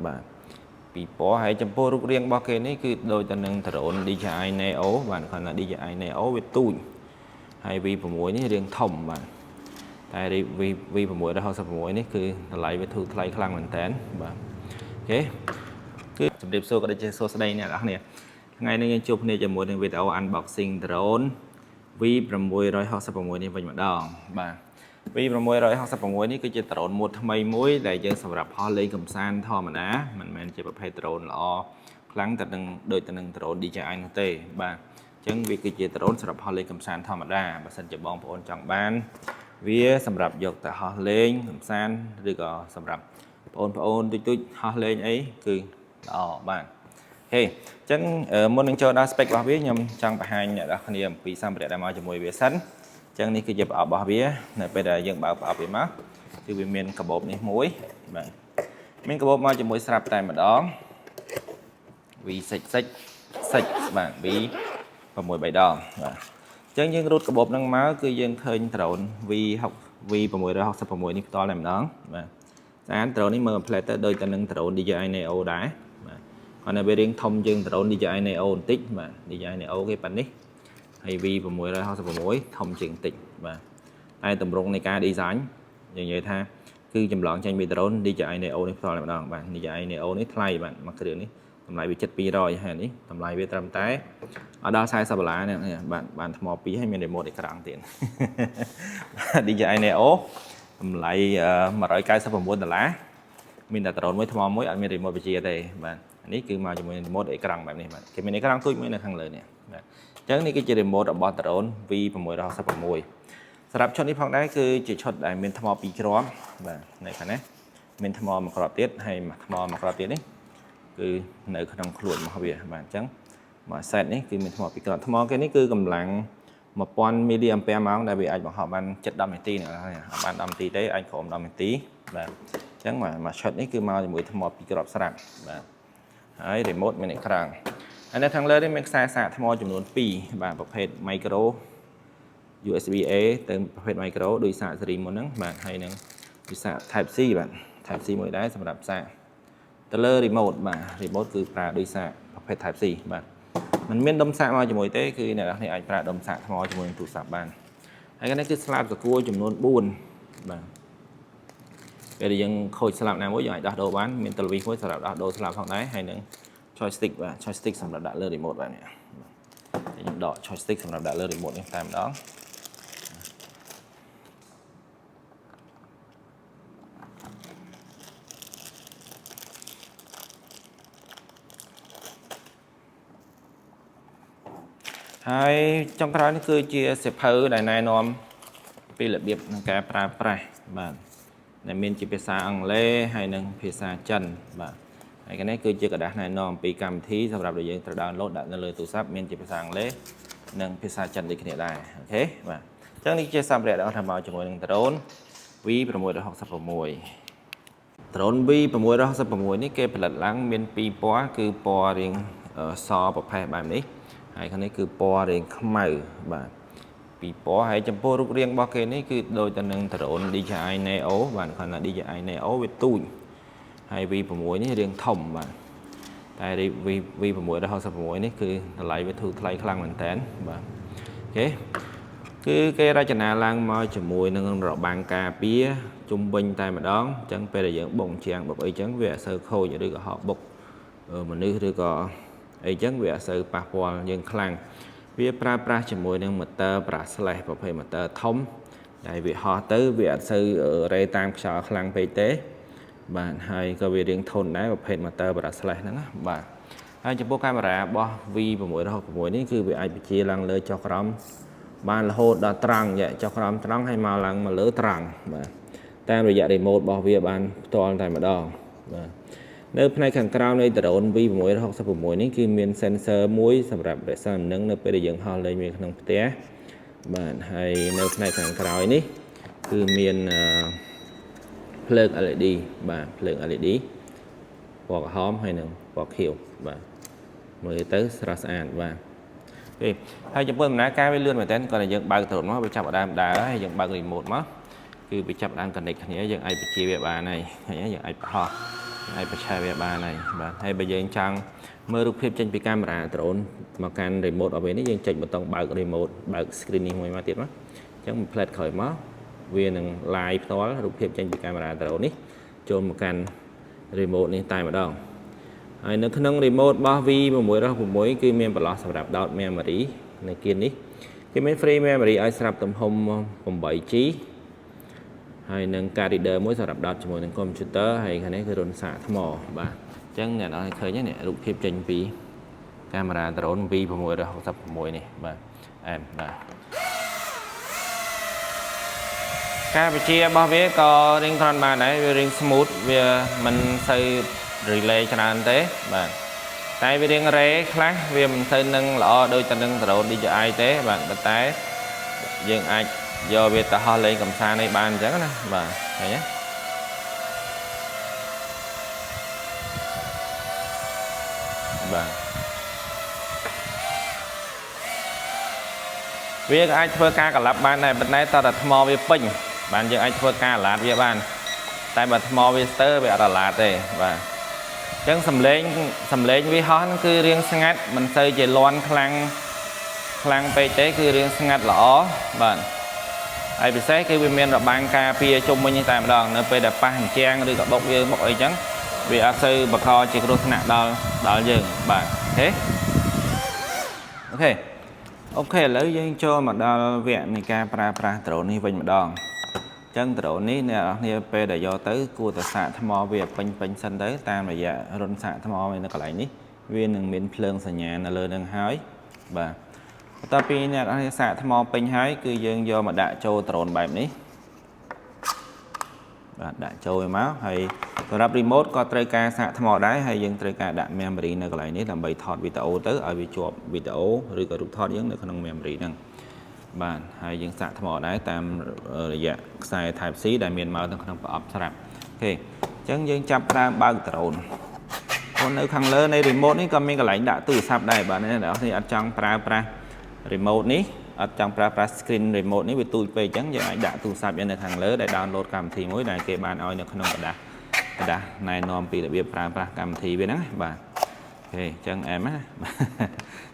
បាទពីរពណ៌ហើយចំពោះរូបរាងរបស់គេនេះគឺដូចទៅនឹង drone DJI Neo បាទគ្រាន់តែ DJI Neo វាទូចហើយ V6 នេះរាងធំបាទតែ V V666 នេះគឺតម្លៃវាធូរថ្លៃខ្លាំងមែនតើបាទ OK គឺជម្រាបសួរក៏ដូចជាសួស្តីអ្នកនរគ្នាថ្ងៃនេះយើងជួបគ្នាជាមួយនឹងវីដេអូ unboxing drone V666 នេះវិញម្ដងបាទ V666 នេះគឺជា drone មួយថ្មីមួយដែលយើងសម្រាប់ហោះលេងកម្សាន្តធម្មតាមិនមែនជាប្រភេទ drone ល្អខ្លាំងទៅនឹងដូចទៅនឹង drone DJI នោះទេបាទអញ្ចឹងវាគឺជា drone សម្រាប់ហោះលេងកម្សាន្តធម្មតាបើសិនជាបងប្អូនចង់បានវាសម្រាប់យកទៅហោះលេងកម្សាន្តឬក៏សម្រាប់បងប្អូនតិចតួចហោះលេងអីគឺល្អបាទ OK អញ្ចឹងមុននឹងចូលដល់ spec របស់វាខ្ញុំចង់បង្ហាញអ្នកនរគ្នាអំពីសម្ភារៈដែលមកជាមួយវាសិនអញ្ចឹងនេះគឺជាប្រអប់របស់វានៅពេលដែលយើងបើកប្រអប់វាមកគឺវាមានកាបូបនេះមួយបាទមានកាបូបមកជាមួយស្រាប់តែម្ដង V66 6បាទ V 6 3ដងបាទអញ្ចឹងយើងរូតកាបូបហ្នឹងមកគឺយើងឃើញ drone V6 V666 នេះផ្ទាល់តែម្ដងបាទស្អាត drone នេះមើលផ្លែទៅដូចទៅនឹង drone DJI Neo ដែរបាទគាត់នៅវារៀងធំជាង drone DJI Neo បន្តិចបាទ DJI Neo គេប៉ានេះហើយ V666 ធំជាងបន្តិចបាទតែតម្រង់នៃការ design យើងនិយាយថាគឺចម្លងចេញពី drone DJI Neo នេះផ្ទាល់តែម្ដងបាទ DJI Neo នេះថ្លៃបាទមួយគ្រឿងនេះតម្លៃវាជិត200ហើយនេះតម្លៃវាត្រឹមតែអត់ដល់40ដុល្លារនេះបាទបានថ្មពីរហើយមាន remote អេក្រង់ទៀត DJI Neo តម្លៃ199ដុល្លារមានតែ drone មួយថ្មមួយអត់មាន remote បញ្ជាទេបាទនេះគឺមកជាមួយនឹង remote អេក្រង់បែបនេះបាទគេមានអេក្រង់ទូចមួយនៅខាងលើនេះបាទអញ្ចឹងនេះគឺជា remote របស់ drone V666 សម្រាប់ឈុតនេះផងដែរគឺជាឈុតដែលមានថ្មពីរគ្រាប់បាទនៅខាងនេះមានថ្មមួយគ្រាប់ទៀតហើយថ្មមួយគ្រាប់ទៀតនេះគឺនៅក្នុងខ្លួនរបស់វាបាទអញ្ចឹងមួយ set នេះគឺមានថ្មពីរគ្រាប់ថ្មគេនេះគឺកម្លាំង1000មីលីអាំពែម៉ោងដែលវាអាចបង្ហោះបានជិត10នាទីនេះហើយអត់បាន10នាទីទេអាចក្រោម10នាទីបាទអញ្ចឹងមួយឈុតនេះគឺមកជាមួយថ្មពីរគ្រាប់ស្រាប់បាទហើយ remote មានអេក្រង់ហើយនៅខាងលើនេះមានខ្សែសាកថ្មចំនួន2បាទប្រភេទ micro USB A ទៅប្រភេទ micro ដូចសាកសេរីមុនហ្នឹងបាទហើយនឹងវិសាក Type C បាទ Type C មួយដែរសម្រាប់សាកទៅលើ remote បាទ remote គឺប្រើដូចសាកប្រភេទ Type C បាទมันមានដុំសាកមកជាមួយទេគឺអ្នកនរគ្នាអាចប្រើដុំសាកថ្មជាមួយនឹងទូរស័ព្ទបានហើយនេះគឺស្លាបសកួរចំនួន4បាទពេលដែលយើងខូចស្លាបណាមួយយើងអាចដោះដូរបានមានតលវីសមួយសម្រាប់ដោះដូរស្លាបផងដែរហើយនឹង joystick បាទ joystick សម្រាប់ដាក់លើ remote បាទនេះខ្ញុំដក joystick សម្រាប់ដាក់លើ remote នេះតែម្ដងហើយចុងក្រោយនេះគឺជាសៀវភៅដែលណែនាំពីរបៀបក្នុងការប្រើប្រាស់បាទដែលមានជាភាសាអង់គ្លេសហើយនិងភាសាចិនបាទហើយនេះគឺជាក្រដាសណែនាំអំពីកម្មវិធីសម្រាប់ដែលយើងត្រូវ download ដាក់នៅលើទូរស័ព្ទមានជាភាសាអង់គ្លេសនិងភាសាចិនដូចគ្នាដែរ OK បាទអញ្ចឹងនេះជាសម្ភារៈដែលថាមកជាមួយនឹង drone V666 drone V666 នេះគេផលិតឡើងមានពីរពណ៌គឺពណ៌រាងសប្រផេះបែបនេះហើយខាងនេះគឺពណ៌រាងខ្មៅបាទពីរពណ៌ហើយចំពោះរូបរាងរបស់គេនេះគឺដូចទៅនឹង drone DJI Neo បាទគ្រាន់តែ DJI Neo វាទូចហើយ V6 នេះរាងធំបាទតែ V V666 នេះគឺតម្លៃវាធូរថ្លៃខ្លាំងមែនតើបាទ OK គឺគេរចនាឡើងមកជាមួយនឹងរបាំងការពារជុំវិញតែម្ដងអញ្ចឹងពេលដែលយើងបុកជាងបុកអីចឹងវាអត់សូវខូចឬក៏ហក់បុកមនុស្សឬក៏អីចឹងវាអត់សូវប៉ះពាល់យើងខ្លាំងវាប្រើប្រាស់ជាមួយនឹង motor brushless ប្រភេទ motor ធំដែលវាហោះទៅវាអត់សូវរេតាមខ្យល់ខ្លាំងពេកទេបាទហើយក៏វារៀងធន់ដែរប្រភេទ motor brushless ហ្នឹងណាបាទហើយចំពោះកាមេរ៉ារបស់ V666 នេះគឺវាអាចបញ្ជាឡើងលើចុះក្រោមបានរហូតដល់ត្រង់ចុះក្រោមត្រង់ហើយមកឡើងមកលើត្រង់បាទតាមរយៈ remote របស់វាបានផ្ទាល់តែម្ដងបាទនៅផ្នែកខាងក្រោមនៃ drone V666 នេះគឺមាន sensor មួយសម្រាប់រក្សាលំនឹងនៅពេលដែលយើងហោះលេងវាក្នុងផ្ទះបាទហើយនៅផ្នែកខាងក្រោយនេះគឺមានភ្លើង LED បាទភ្លើង LED ពណ៌ក្រហមហើយនិងពណ៌ខៀវបាទមើលទៅស្រស់ស្អាតបាទទេហើយចំពោះដំណើរការវាលឿនមែនទែនគាត់តែយើងបើកដ្រូនមកវាចាប់ផ្ដើមដើរហើយយើងបើក remote មកគឺវាចាប់ផ្ដើម connect គ្នាយើងអាចបញ្ជាវាបានហើយឃើញយើងអាចបង្ហោះ អាចបច្ឆេះវាបានហើយបាទហើយបើយើងចង់មើលរូបភាពចេញពីកាមេរ៉ា drone មកកាន់ remote របស់វានេះយើងចុចប៊ូតុងបើក remote បើក screen នេះមួយមកទៀតមកអញ្ចឹងមួយផ្លែតក្រោយមកវានឹង live ផ្ទាល់រូបភាពចេញពីកាមេរ៉ា drone នេះចូលមកកាន់ remote នេះតែម្ដងហើយនៅក្នុង remote របស់ V666 គឺមានប្រឡោះសម្រាប់ដោត memory នៅគៀននេះគេមាន free memory ឲ្យស្រាប់ទំហំ 8G ហើយនឹង card reader មួយសម្រាប់ដោតជាមួយនឹង computer ហើយខាងនេះគឺរន្ធសាកថ្មបាទអញ្ចឹងអ្នកនរឃើញនេះរូបភាពចេញពីកាមេរ៉ា drone V666 នេះបាទអែមបាទការបញ្ជារបស់វាក៏រៀងគ្រាន់បានដែរវារៀង smooth វាមិនសូវ delay ច្រើនទេបាទតែវារៀងរេខ្លះវាមិនសូវនឹងល្អដូចទៅនឹង drone DJI ទេបាទប៉ុន្តែយើងអាចយកវាទៅហោះលេងកម្សាន្តនេះបានអញ្ចឹងណាបាទឃើញទេបាទវាក៏អាចធ្វើការក្លាប់បានដែរប៉ុន្តែតើតែថ្មវាពេញបានយើងអាចធ្វើការអាឡាតវាបានតែបើថ្មវាស្ទើរវាអត់អាឡាតទេបាទអញ្ចឹងសំឡេងសំឡេងវាហោះហ្នឹងគឺរៀងស្ងាត់មិនសូវជាលាន់ខ្លាំងខ្លាំងពេកទេគឺរៀងស្ងាត់ល្អបាទហើយពិសេសគឺវាមានរបាំងការពារជុំវិញនេះតែម្ដងនៅពេលដែលប៉ះអញ្ចាំងឬក៏បុកយើងបុកអីចឹងវាអត់សូវបង្កជាគ្រោះថ្នាក់ដល់ដល់យើងបាទ OK OK OK ឥឡូវយើងចូលមកដល់វគ្គនៃការប្រើប្រាស់ដ្រូននេះវិញម្ដងអញ្ចឹងដ្រូននេះអ្នកនរគ្នាពេលដែលយកទៅគួរតែសាកថ្មវាពេញពេញសិនទៅតាមរយៈរន្ធសាកថ្មវានៅកន្លែងនេះវានឹងមានភ្លើងសញ្ញានៅលើនឹងហើយបាទបន្ទាប់ពីអ្នកនរគ្នាសាកថ្មពេញហើយគឺយើងយកមកដាក់ចូលដ្រូនបែបនេះបាទដាក់ចូលវាមកហើយសម្រាប់ remote ក៏ត្រូវការសាកថ្មដែរហើយយើងត្រូវការដាក់ memory នៅកន្លែងនេះដើម្បីថតវីដេអូទៅឲ្យវាជាប់វីដេអូឬក៏រូបថតយើងនៅក្នុង memory ហ្នឹងបាទហើយយើងសាកថ្មដែរតាមរយៈខ្សែ Type C ដែលមានមកនៅក្នុងប្រអប់ស្រាប់ OK អញ្ចឹងយើងចាប់ផ្ដើមបើកដ្រូនអូននៅខាងលើនៃ remote នេះក៏មានកន្លែងដាក់ទូរស័ព្ទដែរបាទអ្នកនរគ្នាអត់ចង់ប្រើប្រាស់ remote នេះអត់ចង់ប្រើប្រាស់ screen remote នេះវាទូចពេកអញ្ចឹងយើងអាចដាក់ទូរស័ព្ទយើងនៅខាងលើដែល download កម្មវិធីមួយដែលគេបានឲ្យនៅក្នុងក្រដាសក្រដាសណែនាំពីរបៀបប្រើប្រាស់កម្មវិធីវាហ្នឹងបាទ OK អញ្ចឹងអែមណា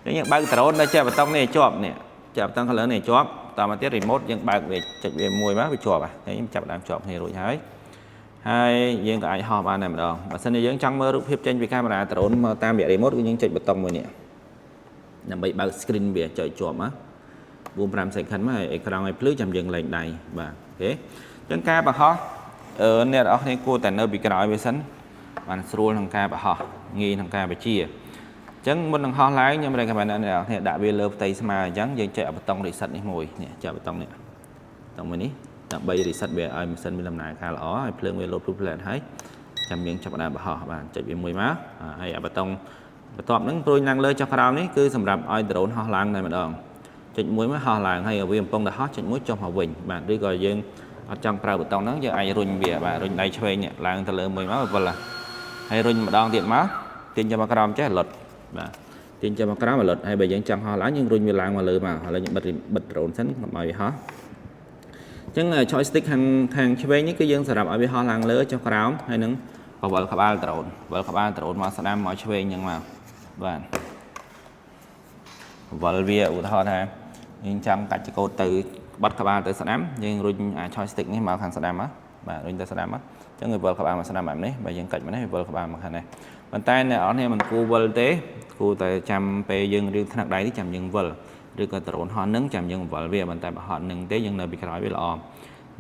អញ្ចឹងយើងបើកដ្រូនដល់ចេះប៊ូតុងនេះជាប់នេះចាប់ប៊ូតុងខាងលើនេះជាប់តមកទៀត remote យើងបើកវាចុចវាមួយមកវាជាប់ហើយខ្ញុំចាប់ដើមជាប់គ្នារួចហើយហើយយើងក៏អាចហោះបានដែរម្ដងបើសិនជាយើងចង់មើលរូបភាពចេញពីកាមេរ៉ាដ្រូនមកតាមរយៈ remote គឺយើងចុចប៊ូតុងមួយនេះដើម្បីបើក screen វាចុចជាប់ណា4 5 second មកហើយអេក្រង់ឲ្យភ្លឺចាំយើងលែងដៃបាទ OK អញ្ចឹងការបង្ហោះអឺអ្នកនរគ្នាគួរតែនៅពីក្រោយវាសិនបានស្រួលក្នុងការបង្ហោះងាយក្នុងការបញ្ជាអញ្ចឹងមុននឹងហោះឡើងខ្ញុំ recommend អ្នកនរគ្នាដាក់វាលើផ្ទៃស្មើអញ្ចឹងយើងចុចប៊ូតុង reset នេះមួយនេះចុចប៊ូតុងនេះប៊ូតុងមួយនេះដើម្បី reset វាឲ្យម៉ាស៊ីនមានដំណើរការល្អហើយភ្លើងវាលោតភ្លុះផ្លែតហើយចាំយើងចាប់ផ្ដើមបង្ហោះបាទចុចវាមួយមកហើយអាប៊ូតុងបន្ទាប់ហ្នឹងព្រួយឡើងលើចុះក្រោមនេះគឺសម្រាប់ឲ្យដ្រូនហោះឡើងតែម្ដងចុចមួយមកហោះឡើងហើយវាកំពុងតែហោះចុចមួយចុះមកវិញបាទឬក៏យើងអត់ចង់ប្រើប៊ូតុងហ្នឹងយើងអាចរុញវាបាទរុញដៃឆ្វេងនេះឡើងទៅលើមួយមកវិលហើយរុញម្ដងទៀតមកទាញចុះមកក្រោមចេះលុតបាទទាញចុះមកក្រោមលុតហើយបើយើងចង់ហោះឡើងយើងរុញវាឡើងមកលើមកឥឡូវខ្ញុំបិទបិទដ្រូនសិនកុំឲ្យវាហោះអញ្ចឹង joystick ខាងខាងឆ្វេងនេះគឺយើងសម្រាប់ឲ្យវាហោះឡើងលើចុះក្រោមហើយនឹងបវលក្បាលដ្រូនបវលក្បាលដ្រូនមកស្ដាំមកឆ្វេងអញ្ចឹងមកបាទវល់វាឧទាហរណ៍ថាយើងចាំកាច់ចកោតទៅបាត់ក្បាលទៅស្ដាំយើងរុញអា joystick នេះមកខាងស្ដាំមកបាទរុញទៅស្ដាំមកអញ្ចឹងវាវិលក្បាលមកស្ដាំបែបនេះបើយើងកាច់មកនេះវាវិលក្បាលមកខាងនេះប៉ុន្តែអ្នកនរនេះមិនគួរវិលទេគួរតែចាំពេលយើងរៀងថ្នាក់ដៃនេះចាំយើងវិលឬក៏ដ្រូនហោះនឹងចាំយើងវិលវាប៉ុន្តែបើហោះនឹងទេយើងនៅពីក្រោយវាល្អ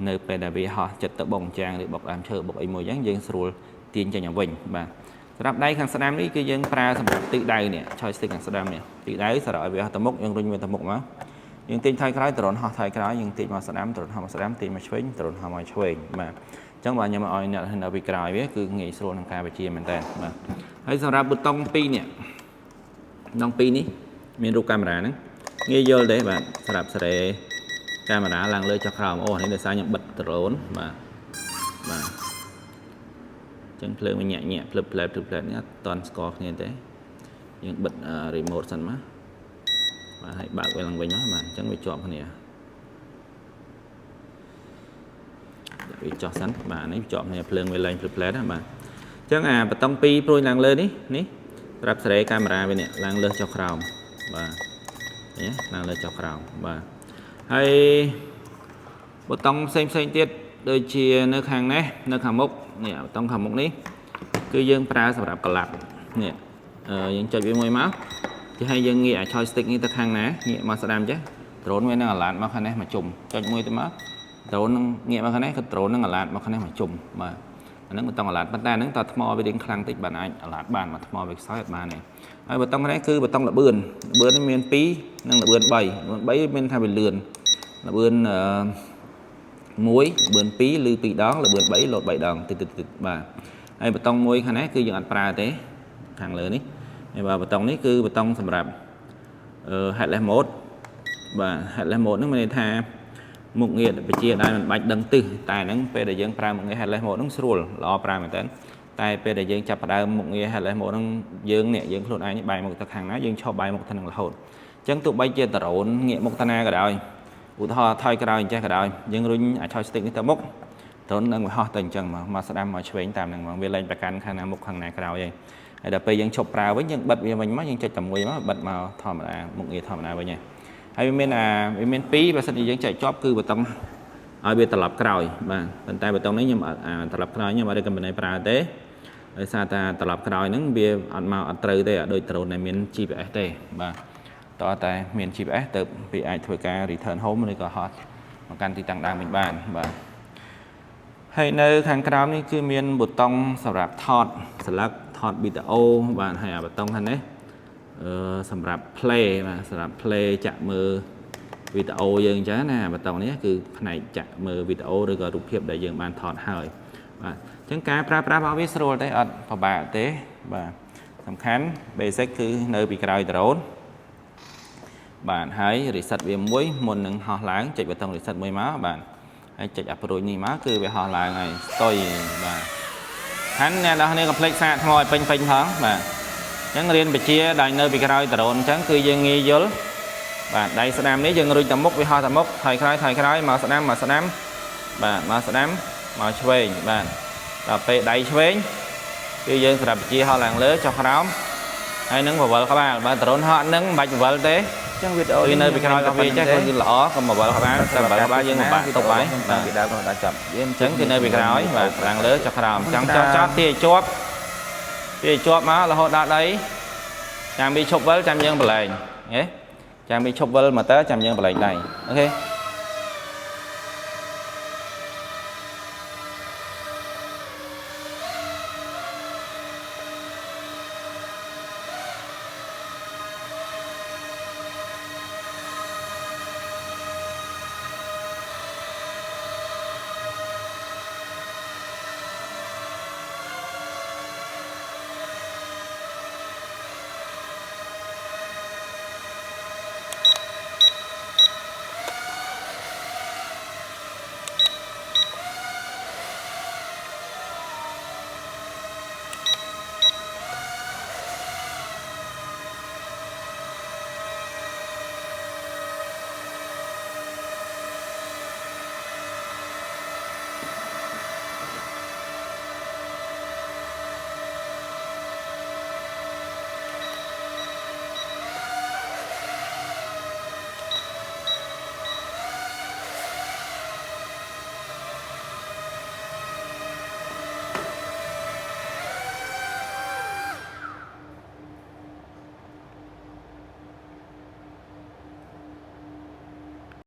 នៅពេលដែលវាហោះចិត្តទៅបងចាងឬបុកដើមឈើបុកអីមួយអញ្ចឹងយើងស្រួលទាញចេញឲ្យវិញបាទសម្រាប់ដៃខាងស្ដាំនេះគឺយើងប្រើសម្រាប់ទិសដៅនេះ joystick ខាងស្ដាំនេះទិសដៅសម្រាប់ឲ្យវាហោះទៅមុខយើងរុញវាទៅមុខមកយើងទាញថយក្រោយដ្រូនហោះថយក្រោយយើងទាញមកស្ដាំដ្រូនហោះមកស្ដាំទាញមកឆ្វេងដ្រូនហោះមកឆ្វេងបាទអញ្ចឹងបាទខ្ញុំឲ្យអ្នកនៅពីក្រោយវាគឺងាយស្រួលក្នុងការបញ្ជាមែនតើបាទហើយសម្រាប់ប៊ូតុង2នេះដង2នេះមានរូបកាមេរ៉ាហ្នឹងងាយយល់ទេបាទសម្រាប់សេរីកាមេរ៉ាឡើងលើចុះក្រោមអូនេះដោយសារខ្ញុំបិទដ្រូនបាទបាទចឹងភ្លើងវាញាក់ញាក់ភ្លឹបផ្លែភ្លឹបផ្លែនេះអត់តន់ស្គាល់គ្នាទេយើងបិទ remote សិនមកបាទហើយបើកវាឡើងវិញមកបាទអញ្ចឹងវាជាប់គ្នាដាក់វាចុះសិនបាទនេះជាប់គ្នាភ្លើងវាលែងភ្លឹបផ្លែណាបាទ អញ្ចឹងអាប៊ូតុង2ព្រួយឡើងលើនេះនេះប្រាប់សេរីកាមេរ៉ាវានេះឡើងលើចុះក្រោមបាទនេះឡើងលើចុះក្រោមបាទហើយប៊ូតុងផ្សេងផ្សេងទៀតដូចជានៅខាងនេះនៅខាងមុខនេះប៊ូតុងខាងមុខនេះគឺយើងប្រើសម្រាប់ក្លាប់នេះអឺយើងចុចវាមួយមកគេឲ្យយើងងាកអា joystick នេះទៅខាងណាងាកមកស្ដាំចេះ drone វានឹងអាឡាតមកខាងនេះមកជុំចុចមួយទៅមក drone នឹងងាកមកខាងនេះក៏ drone នឹងអាឡាតមកខាងនេះមកជុំបាទអាហ្នឹងប៊ូតុងអាឡាតប៉ុន្តែអាហ្នឹងតើថ្មវារៀងខ្លាំងតិចបានអាចអាឡាតបានមកថ្មវាខ្សោយអត់បានទេហើយប៊ូតុងនេះគឺប៊ូតុងល្បឿនល្បឿននេះមាន2និងល្បឿន3ល្បឿន3មានថាវាលឿនល្បឿនអឺ1ល្បឿន2ឬ2ដងល្បឿន3លោត3ដងតិចតិចតិចបាទហើយប៊ូតុងមួយខាងនេះគឺយើងអត់ប្រើទេខាងលើនេះហើយបាទប៊ូតុងនេះគឺប៊ូតុងសម្រាប់អឺ headless mode បាទ headless mode ហ្នឹងមានន័យថាមុខងារបជាដែលមិនបាច់ដឹងទិសតែហ្នឹងពេលដែលយើងប្រើមុខងារ headless mode ហ្នឹងស្រួលល្អប្រើមែនតើតែពេលដែលយើងចាប់ផ្ដើមមុខងារ headless mode ហ្នឹងយើងនេះយើងខ្លួនឯងនេះបែរមុខទៅខាងណាយើងឈប់បែរមុខទៅនឹងរហូតអញ្ចឹងទោះបីជាដ្រូនងាកមុខទៅណាក៏ដោយឧទាហរណ៍ថយក្រោយអញ្ចេះក៏ដោយយើងរុញអា joystick នេះទៅមុខដ្រូននឹងវាហោះទៅអញ្ចឹងមកមកស្ដាំមកឆ្វេងតាមហ្នឹងមកវាលែងប្រកាន់ខាងណាមុខខាងណាក្រោយឯងហើយដល់ពេលយើងឈប់ប្រើវិញយើងបិទវាវិញមកយើងចុចតែមួយមកបិទមកធម្មតាមុខងារធម្មតាវិញហើយហើយវាមានអាវាមាន2បើសិនជាយើងចែកជាប់គឺប៊ូតុងឲ្យវាត្រឡប់ក្រោយបាទប៉ុន្តែប៊ូតុងនេះខ្ញុំអត់អាត្រឡប់ក្រោយខ្ញុំអត់ recommend ឲ្យប្រើទេដោយសារតែត្រឡប់ក្រោយហ្នឹងវាអត់មកអត់ត្រូវទេអត់ដូច drone ដែលមាន GPS ទេបាទតោះតែមាន GPS ទៅវាអាចធ្វើការ return home ឬក៏ហោះមកកាន់ទីតាំងដើមវិញបានបាទហើយនៅខាងក្រោមនេះគឺមានប៊ូតុងសម្រាប់ថតស្លឹកថតវីដេអូបាទហើយអាប៊ូតុងខាងនេះអឺសម្រាប់ play បាទសម្រាប់ play ចាក់មើលវីដេអូយើងអញ្ចឹងណាប៊ូតុងនេះគឺផ្នែកចាក់មើលវីដេអូឬក៏រូបភាពដែលយើងបានថតហើយបាទអញ្ចឹងការប្រើប្រាស់របស់វាស្រួលទេអត់ពិបាកទេបាទសំខាន់ basic គឺនៅពីក្រោយ drone បាទហើយ reset វាមួយមុននឹងហោះឡើងចុចប៊ូតុង reset មួយមកបាទហើយចុចអាព្រួយនេះមកគឺវាហោះឡើងហើយស្តុយបាទហាន់អ្នកនរគ្នាកុំភ្លេចសាកថ្មឲ្យពេញពេញផងបាទអញ្ចឹងរៀនបជាដោយនៅពីក្រោយ drone អញ្ចឹងគឺយើងងាយយល់បាទដៃស្ដាំនេះយើងរុញទៅមុខវាហោះទៅមុខថយក្រោយថយក្រោយមកស្ដាំមកស្ដាំបាទមកស្ដាំមកឆ្វេងបាទដល់ពេលដៃឆ្វេងគឺយើងសម្រាប់បជាហោះឡើងលើចុះក្រោមហើយនឹងបវលក្បាលបើដ្រូនហក់នឹងមិនបាច់បវលទេ ចឹងវីដេអូ គឺនៅពីក្រោយរបស់វាចេះគឺល្អកុំបវលក្បាលតែបវលក្បាលយើងពិបាកទប់ហើយ បាទពីដើមដល់ចប់ អញ្ចឹងគឺនៅពីក្រោយបាទឡើងលើចុះក្រោមចង់ចោតចោតទាឲ្យជាប់ទាឲ្យជាប់មករហូតដល់ដីចាំវាឈប់វិលចាំយើងប្រឡែងហេចាំវាឈប់វិលមកតើចាំយើងប្រឡែងដៃOK។